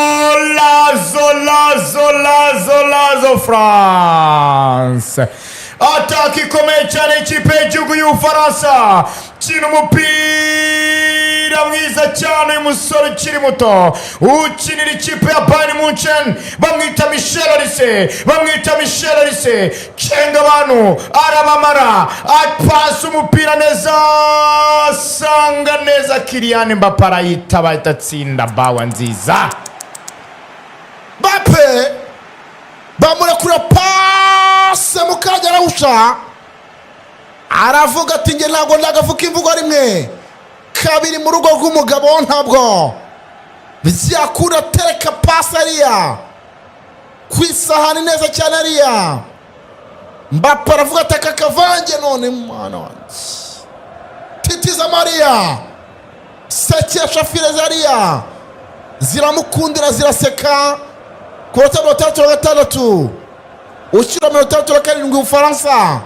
Golazo, lazo, lazo, lazo, France! Attaque ikomeye cyane, ikipe y'igihugu y'Ubufaransa kina umupira mwiza cyane. Uyu musore ukiri muto ukinira ikipe ya Bayern Munchen bamwita Michel Olise, bamwita Michel Olise. Cenga abantu, arabamara, apasa umupira neza, asanga neza Kylian Mbappe, arayitaba, ahita atsinda bawa nziza. Mbappe bamurekura pase mu kanya, arawusha, aravuga ati: "Njye ntabwo ndagafuka imvugo rimwe kabiri mu rugo rw'umugabo, ntabwo byakura." Tereka pasi ariya ku isahani neza cyane ariya. Mbappe aravuga ati: "Aka kavange none mwana wanjye." Titiza Mariya, sekesha file zariya, ziramukundira, ziraseka. Ku minota 66 ushyira 67, Ubufaransa.